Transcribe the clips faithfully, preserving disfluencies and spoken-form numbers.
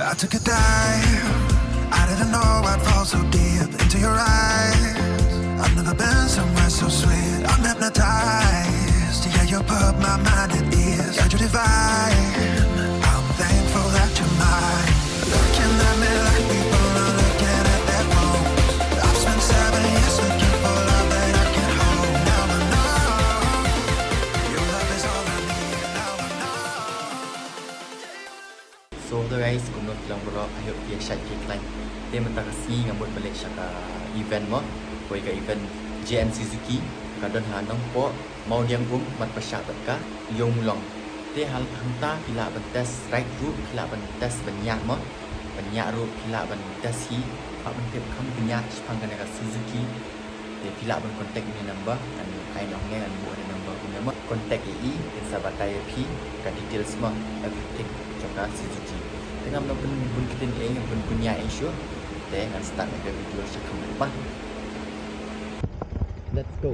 I took a dive. I didn't know I'd fall so deep into your eyes. I've never been somewhere so sweet. I'm hypnotized. Yeah, you put my mind at ease. You're divine. I'm thankful that you're mine. Looking at me like we both are looking at their phones. I've spent seven years looking for love that I can't hold. Now I know your love is all I need. Now I know. So hello guys, kumno phi long baroh, I hope phi ïa shait phi ïa khlaiñ. Te mynta ka sngi nga mut ban leit sha ka event mo, kawei ka event J N Suzuki, ka don ha Nongpoh, Mawdiangum, marpyrshah bad ka Ïewmawlong. Te hal hangta phi lah ban test ride ruh, phi lah ban test bniah mo, bniah ruh phi lah ban test hi, phi lah ban tip kham bniah shaphang kane ka Suzuki. Te phi lah ban contact ïa une number, ngan ai noh hangne, ngan buh une number kumne mo. Contact ïa i, in sa batai ïa phi ka details mo, everything jong ka Suzuki. Te ngam lah ban bun ktien ei, ngam lah ban bun ïa ei shuh. Te ngan start ïa ka video sha khmat ba. Let's go.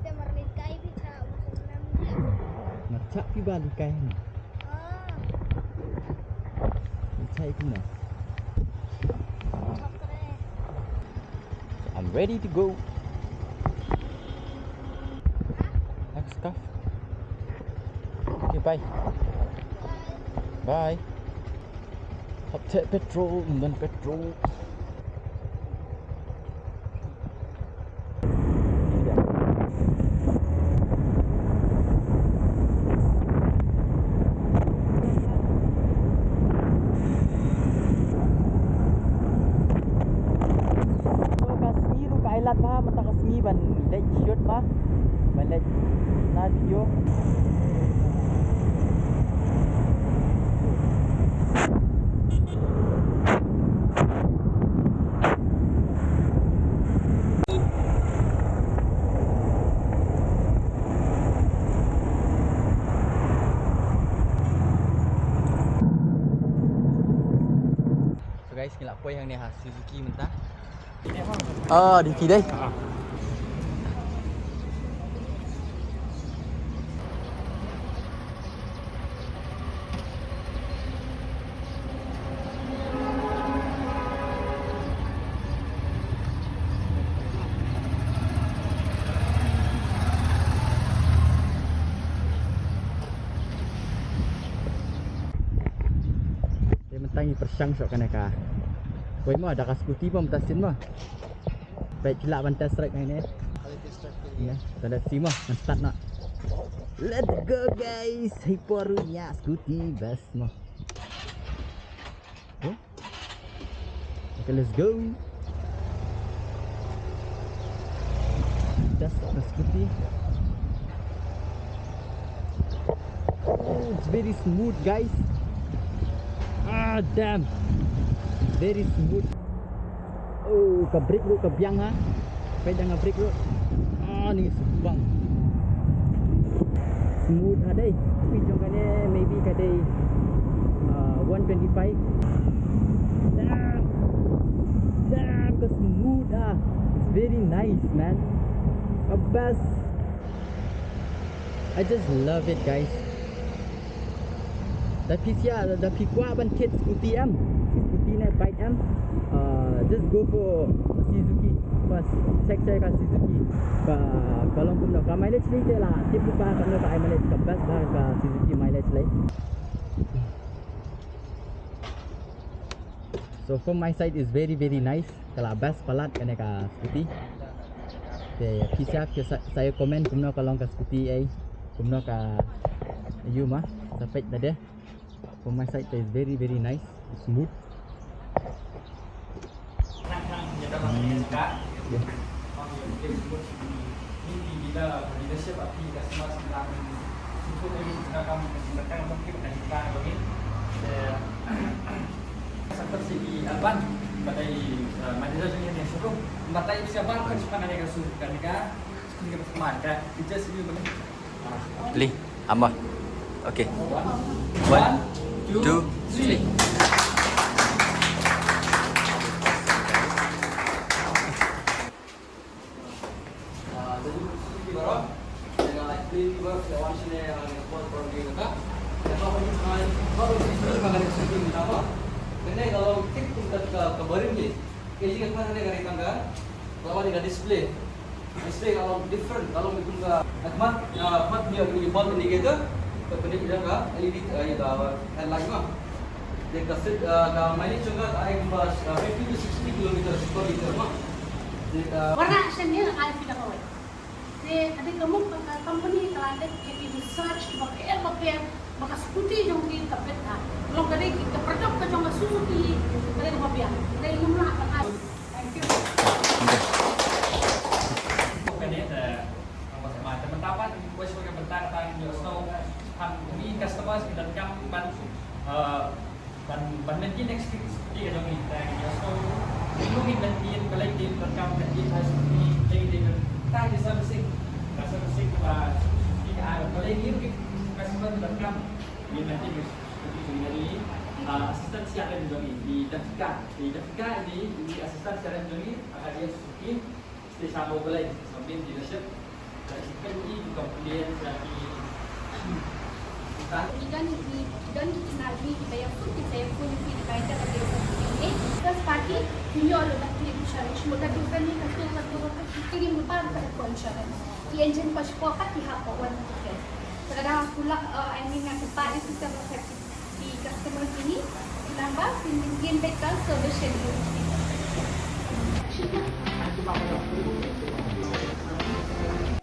Te mar likai bi cha u sum nam. Mar chak pi ba likai ni. Ah. Likai kumno? Chakre. I'm ready to go. Next scarf. Okay, bye. Bye. Hap check petrol, ngam don petrol. So ka sngi ruh ka ai lad bha mynta ka sngi ban leit shoot bha, ban leit na video. So guys, ngi la poi hangne ha Suzuki mynta. Ah, di ti dei. Te mynta ngi pyrshang shuh kane ka. Wei mo, da ka scooty mo mynta sien mo. Peit phi lah ban test ride hangne. Ïa, ta da si mo, ngan start noh. Let's go guys. Hei por ïa scooty best mo. Oh. Okay, let's go. Test the scooty. Oh, it's very smooth, guys. Ah, damn. Very smooth. Oh, ka brake ruh ka biang ha. Peit da nga brake ruh. Ah, ni subang. Smooth ha dei. Speed jong kane maybe ka dei, uh, one twenty-five. Damn. Damn, ka smooth ah. It's very nice, man. Ka best. I just love it, guys. Da phi sha, da phi kwah ban thied scooty em, scooty ne bike em, uh, just go for Suzuki first. Check, check ka Suzuki. Ka, ka long kumno ka mileage lei te la tip ba kumno ka ai mileage, ka best ba ka Suzuki mileage lei. So from my side is very, very nice. Ka la best palat kane ka scooty. Te phi sa, phi sa, sa ïa comment kumno ka long ka scooty ei. Kumno ka ïoh ma, sa peit na de. From my side is very, very nice. Smooth. Hmm. Yeah. Sa kyrsiang ïa i Alban, ba dei, eh, manager jong ngi ha showroom. Ba dei sha ban ka shipang kane ka su, kane ka, kane ka, kane ka, kane ka, kane ka. Li, ama. Okay. One, two, three. Ka wan shane ha ka por por ni ka. Ka wan shane ha ka por ni ka. Kane ka long thik kum ka, ka, ka barim ni. Ka jingkyrpad kane ka dei tang ka, ka wan ka display. Display ka long different, ka long kum ka, ka khmat, ah, khmat ni ka bulb indicator. Ka pyni ka jong ka L E D, ah, ïa ka headlight ma. Te ka fit, ah, ka mileage jong ka ka ai kumba, ah, fifty to sixty kilometers per liter ma. Te ka Warna shen ne ka ai fit ka wai. Te ka dei ka mut ba ka company ka la dep ïa ki research kiba pher ba pher ba ka scooty jong ki ka phet ha. Long ka dei ka product ka jong ka Suzuki ka dei kaba biang. Ka dei ngam lah ka ai. Thank you. Kane te, apa, ma te mynta pat, request ba ka bynta ka tang ïohsngew, ha, ïa ki customers ki donkam ban, eh, ban, ban maintain next week, scooty ka jong ngi. Te ngi ïohsngew, ngi maintain, balei ki donkam maintain ha scooty, balei ki donkam servicing. Ka servicing ba scooty ka, balei ngi ruh ki customer ki donkam. Ngi maintain scooty jong ngi, ah, assistant C R M jong ngi, i Dafika. I Dafika i, i assistant C R M jong ngi, ah, ka dei Suzuki. Station Overlay, Sambin dealership. Dari sini kan ini complain dari Igan, igan kita lagi kita yang pun kita yang pun kita baik kita dia ini. First party, ini all about the insurance. Semua tadi kan ni kata kata kata kita ni lupa kata insurance. Di engine pas kau kat di hak kau wan tiket. Kadang aku lah, uh, I mean nak tempat itu kita berkata. Di customer kini, kenapa? Pin, pin back ka service schedule.